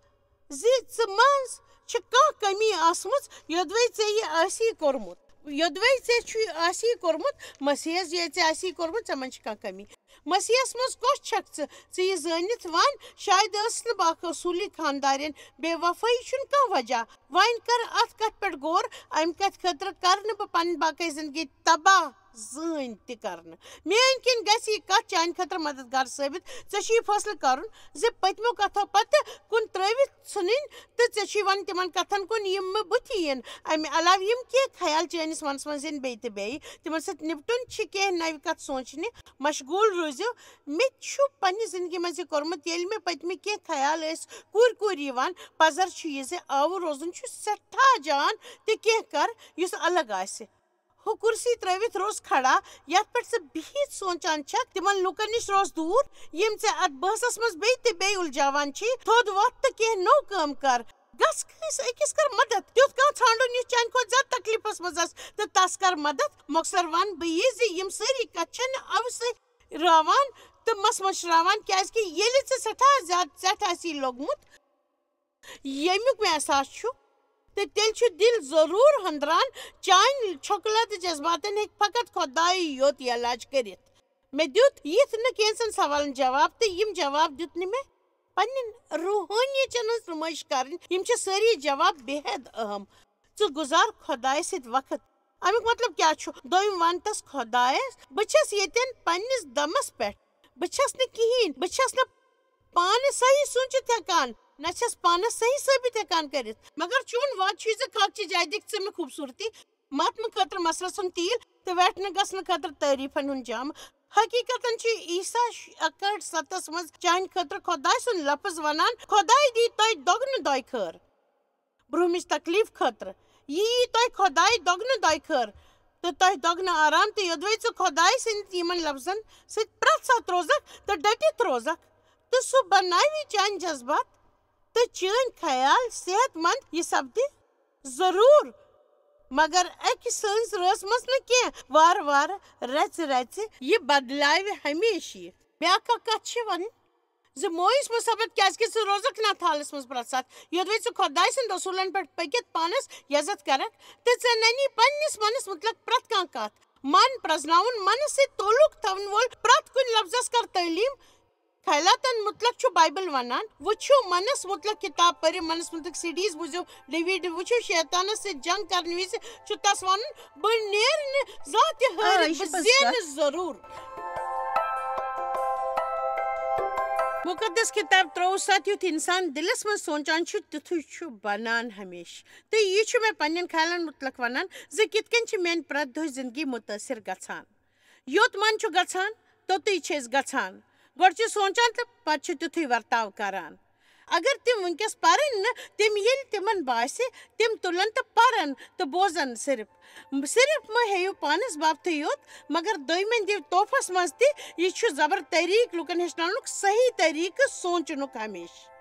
زِ ژٕ منٛز چھِ کانٛہہ کمی ٲسمٕژ، یوٚدوَے ژےٚ یہِ آسی کوٚرمُت، یوٚدوَے ژےٚ چھُ یہِ آسی کوٚرمُت، مسیحس یہِ ژےٚ آسی کوٚرمُت، ژےٚ منٛز چھِ کانٛہہ کمی۔ مسیحس منٛز کۄس چھکھ ژٕ؟ ژٕ یہِ زٲنِتھ ون، شاید ٲس نہٕ بہٕ اکھ اصوٗلی خاندارین۔ بے وفٲیی چھُنہٕ کانٛہہ وجہ۔ وۄنۍ کر اتھ کتھ پٮ۪ٹھ غور، امہِ کتھِ خٲطرٕ کر نہٕ بہٕ پنٕنۍ باقٕے زندگی تباہ زٕہٕنۍ تہِ کرنہٕ۔ میٲنۍ کِنۍ گژھِ یہِ کتھ چانہِ خٲطرٕ مددگار ثٲبت۔ ژےٚ چھُ یہِ فٲصلہٕ کرُن زِ پٔتمیو کتھو پتہٕ کُن ترٲوِتھ ژھٕنٕنۍ، تہٕ ژےٚ چھُے وۄنۍ تِمن کتھن کُن یِم مےٚ بٕتھِ یِن۔ امہِ علاوٕ یِم کینٛہہ خیال چٲنِس منس منٛز یِن بیٚیہِ تہٕ بیٚیہِ، تِمن سۭتۍ نِپٹُن چھِ کینٛہہ نوِ کتھ سونچنہِ۔ مشغول روٗزِو۔ مےٚ تہِ چھُ پننہِ زندگی منٛز یہِ کوٚرمُت، ییٚلہِ مےٚ پٔتمہِ کینٛہہ خیال ٲسۍ کوٗرۍ کوٗرۍ یِوان، پزر چھُ یہِ زِ آوُر روزُن چھُ سٮ۪ٹھاہ جان، تہِ کینٛہہ کر یُس الگ آسہِ۔ ہُہ کُرسی ترٲوِتھ روز کھڑا، یتھ پٮ۪ٹھ ژٕ بِہِتھ سونچان چھکھ، تِمن لوٗکن نِش روز دوٗر، یِم ژےٚ اتھ بحثس منٛز بیٚیہِ تہِ بیٚیہِ الجھاوان چھی۔ تھوٚد وۄتھ تہٕ کینٛہہ نٔو کٲم کر۔ گژھ کٲنٛسہِ أکِس کر مدد، تیُتھ کانٛہہ ژھانڈُن یُس چانہِ کھۄتہٕ زیادٕ تکلیفس منٛز آسہِ تہٕ تس کر مدد۔ مۄخصر ونہٕ بہٕ یی زِ یِم سٲری کتھٕ چھنہٕ اوٕ سۭتۍ راوان تہٕ مس مٔشراوان، کیازِ کہِ ییٚلہِ ژےٚ سٮ۪ٹھاہ زیادٕ ژٮ۪ٹھ آسی لوٚگمُت، ییٚمیُک مےٚ احساس چھُ، تہٕ تیٚلہِ چھُ دِل ضروٗر ہندران۔ چانہِ چھۄکہٕ لدٕ جذباتن ہیٚکہِ فقط خۄدایے یوت یہِ علاج کٔرِتھ۔ مےٚ دیُت یِتھ نہٕ کینٛژن سوالن جواب، تہٕ یِم جواب دیُت نہٕ مےٚ پننٮ۪ن روحٲنی چینلن ہٕنٛز نُمٲیِش کرٕنۍ۔ یِم چھِ سٲری جواب بے حد اہم۔ ژٕ گُزار خۄدایہِ سۭتۍ وقت۔ امیُک مطلب کیٛاہ چھُ؟ دوٚیِم وَن تس، خۄدایس، بہٕ چھَس ییٚتٮ۪ن پننِس دمس پٮ۪ٹھ۔ بہٕ چھَس نہٕ کِہیٖنۍ، بہٕ چھَس نہٕ پانہٕ صحیح سوٗنٛچِتھ ہٮ۪کان، نہ چھَس پانس صحیح ثٲبت ہٮ۪کان کٔرِتھ۔ مگر چون وعدٕ چھُے زِ خاکچہِ جایہِ دِکھ ژٕ مےٚ خوٗبصوٗرتی، ماتمہٕ خٲطرٕ مسرت سُنٛد تیٖل تہٕ ویٹھنہٕ گژھنہٕ خٲطرٕ تعریٖفن ہُنٛد جام۔ حقیقتن چھُ عیسیٰ اکہٕ ہٲٹھ ستس منٛز چانہِ خٲطرٕ خۄداے سُنٛد لفظ ونان، خۄداے دی تۄہہِ دۄگنہٕ دۄیہِ خٲر۔ برٛونٛہمِچ تکلیف خٲطرٕ۔ یہِ یی تۄہہِ خۄداے دۄگنہٕ دۄیہِ خٲر تہٕ تۄہہِ دۄگنہٕ آرام، تہٕ یوٚدوَے ژٕ خۄداے سٕنٛدِ یِمن لفظن سۭتۍ پرٛٮ۪تھ ساتہٕ روزکھ تہٕ ڈٔٹِتھ روزکھ، تہٕ سُہ بناوِ چانہِ جذبات تہٕ چٲنۍ خیال صحت مند۔ یہِ سپدِ ضروٗر، مگر اکہِ سٕنٛز رٲژ منٛز نہٕ کینٛہہ، وارٕ وارٕ، رژِ رژِ۔ یہِ بدلاوِ ہمیشہٕ۔ یہِ بیٛاکھ اکھ کتھ چھِ ونٕنۍ زِ مویس مُثبت، کیازِ کہِ ژٕ روزکھ نہٕ اتھ حالس منٛز پرٛٮ۪تھ ساتہٕ، یوٚدوَے ژٕ خۄداے سٕنٛدِ رسوٗلن پٮ۪ٹھ پٔکِتھ پانس عزت کرکھ، تہٕ ژےٚ ننی پننِس منس مُتعلق پرٛٮ۪تھ کانٛہہ کتھ۔ من پرزناوُن، منس سۭتۍ تعلق تھاون وول پرٛٮ۪تھ کُنہِ لفظس کر تعلیٖم۔ حالاتن متعلق چھُ بائبل ونان، وٕچھِو، منس متعلق کتاب پٔرِو، منس متعلق سیڈیز بوٗزِو، ڈیوڈ وٕچھِو، شیطانس سۭتۍ جنگ کرنہٕ وِزِ چھُ تس ونُن، بہٕ نیرٕ نہٕ زانٛہہ تہِ آ، ہٲرِتھ، یہِ چھِ بہٕ پوٚز زینہٕ کتھ۔ ضروٗر۔ مُقدس کِتاب ترٛووُہ ستھ، یُتھ اِنسان دِلس منٛز سونٛچان چھُ، تِتھُے چھُ بنان ہمیشہٕ۔ تہٕ یہِ چھُ مےٚ پننٮ۪ن خیالن مُتعلق ونان زِ کِتھ کٔنۍ چھِ میٲنۍ پرٛٮ۪تھ دۄہٕچ زندگی مُتٲثر گژھان۔ یوٚت من چھُ گژھان، توٚتُے چھِ أسۍ گژھان۔ گۄڈٕ چھِ سونٛچان تہٕ پتہٕ چھِ تِتھُے ورتاو کران۔ اگر تِم وٕنکیٚس پرن نہٕ، تِم ییٚلہِ تِمن باسہِ، تِم تُلن تہٕ پرن تہٕ بوزن صرف۔ صرف مہ ہیٚیِو پانس باپتھٕے یوت، مگر دوٚیمٮ۪ن دِیِو تحفس منٛز تہِ۔ یہِ چھُ زبر طریٖق لُکن ہیٚچھناونُک صحیح طریٖقہٕ سونٛچنُک ہمیشہٕ۔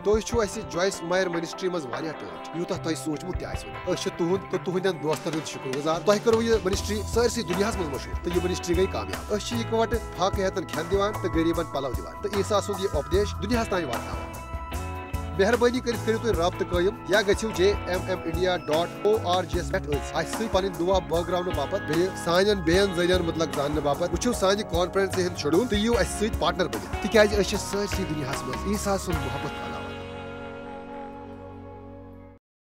تُہۍ چھِو اَسہِ جویس مایر منسٹری منٛز واریاہ ٹٲٹھۍ، یوٗتاہ تۄہہِ سوٗنٛچمُت تہِ آسِوٕ نہٕ۔ أسۍ چھِ تُہُنٛد تہٕ تُہنٛدٮ۪ن دوستن ہُنٛد شُکر گُزار۔ تۄہہِ کٔروٕ یہِ منسٹری سٲرسٕے دُنیاہس منٛز مشہوٗر تہٕ یہِ منسٹری گٔے کامیاب۔ أسۍ چھِ یِکوَٹہٕ فاقہٕ ہیتن کھٮ۪ن دِوان تہٕ غریٖبن پلو دِوان تہٕ عیسیٰ سُنٛد یہِ اُپدیش دُنیاہس تام واتناوان۔ مہربٲنی کٔرِتھ کٔرِو تُہۍ رابطہٕ قٲیِم یا گٔژھِو J M M India dot O R G یَس پٮ۪ٹھ أتھۍ۔ اَسہِ سۭتۍ پنٕنۍ دُعا بٲگراونہٕ باپتھ بیٚیہِ سانٮ۪ن بیٚین ذٔریعن مُتعلق زاننہٕ باپتھ وٕچھِو سانہِ کانفرنسہِ ہُنٛد شیڈول تہٕ یِیِو اَسہِ سۭتۍ پارٹنر بٔنِتھ، تِکیازِ أسۍ چھِ سٲرسٕے دُنیاہس منٛز عیسیٰ سُنٛد محبت پھٔہلاوان۔